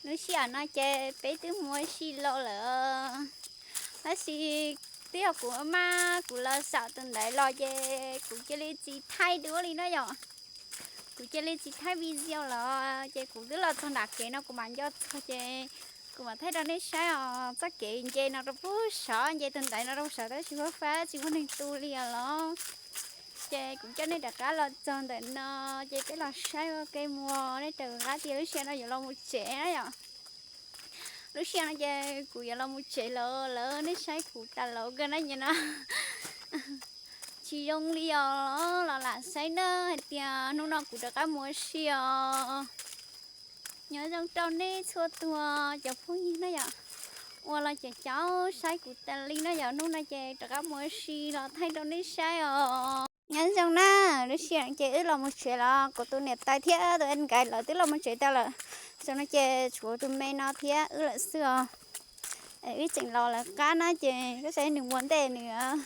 Lub sij hawm no ces peb twb mus ua si los lawm, tab sis twb yog kuv maj kuv los saum tus ntawd los ces kuv cia li tsis thaij dua li na yom. Kuv cia li tsis thaij video los ces kuv twb los txog nram kev no kuv mam nco txog ces kuv mam thaij rau nej saib os. Txoj kev nce no rau pem saud, nce tus ntawd no rau saud tab sis huab fab tsis muaj neeg tu li os los. Ces kuv coj nej rov qab los txog ntawm no ces peb los saib ua ke mus, nej raws qab tias lub sij hawm no yuav los mus tsev na yom. Lub sij hawm no ces kuv yuav los mus tsev lawm, lawv nej saib kuv tas laus kawg na nyem no. Tsis zoo li os los lam saib na hais tias hnub no kuv rov qab mus ua si os. Nyob zoo rau nej txhua tus cov phooj ywg na yom, uas los caum caum saib kuv tas li na yom. Hnub no ces rov qab mus ua si los thaij rau nej saib os. Nyob zoo na, lub sij hawm ces wb los mus tsev los kuv tus niam tais thiab tus nkauj lawv twb los mus tsev tag lawm. Xyoo no ces tshuav tus me no thiab wb lawm xwb os. Wb tseem los lawv qab na ces koj saib nws mus ua ntej nws,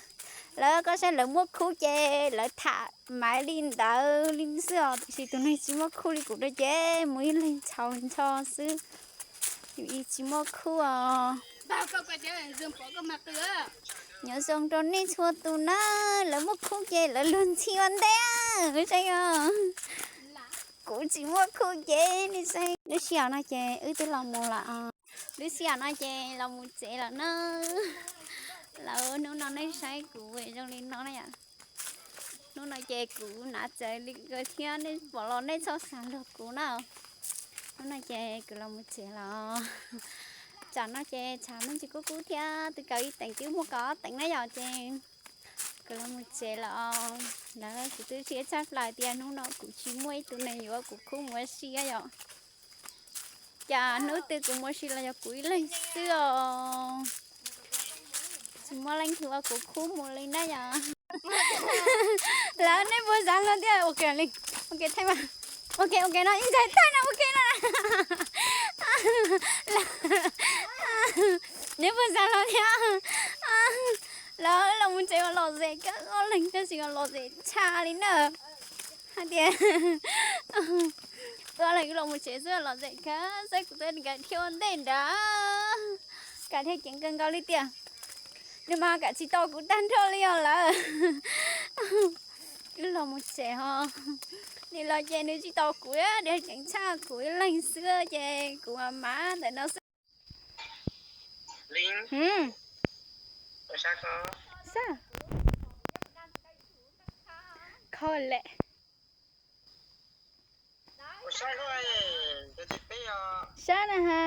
lawv koj saib lawv muaj khub ces lawv tham maiv li ntawd li xwb os, tiam sis tus neeg tsis muaj khub li kuv rau ces mus ib leeg txhaus ntsho xwb. Yus ib tsis muaj khub os. Nyob zoo rau nej txhua tus na, lawv muaj khub ces lawv luag ntxhi ua ntej, saib os. Kuv tsis muaj khub ces nej saib. Lub sij hawm no ces wb twb los mus lawm. Lub sij hawm no ces los mus tsev lawm na. Lawv hnub no nej saib kuv zoo li no na yom. Hnub no ces kuv hnav txawv li kawg thiab nej pom los nej txhob xav luag kuv na. Hnub no ces kuv los mus tsev los. Tsam no ces tshav me ntsis kub kub thiab twb kaus ib teev twb muaj kaus ob teev na yom ces kuv los mus tsev los. Lawv kuv twb tsis tshaj plaws tias hnub no kuv tsis muaj ib tug neeg yuav kuv khub mus ua si yom. Cas hnub twg kuv mus ua si los yog kuv ib leeg xwb os. Tsis muaj leej twg ua kuv khub mus li na yom. Lawv nej puas xav luag thiab ua ke li. Ua ke thaij mas. Ua ke ua ke no ib ntxhais thaij no ua ke na. Neb puas xav luag thiab. Lawv los mus tsev los lom zem kawg, ob leeg tab sis los lom zem tshaj li na. Hais tias tua lawv los mus tsev xwb los zem kawg, saib kuv tus nkauj thiab ua ntej nrad. Kam thiaj ceev kawg nkaus li tiag. Nws mas kam tsis tau kuv tag nrho li os lawm. Wb los mus tsev ho. Nws los ces nws tsis tau kuv, nws ceev tshaj kuv ib leeg xwb ces kuv mas mas ntawm no xwb. Kho lem. Sab na ha.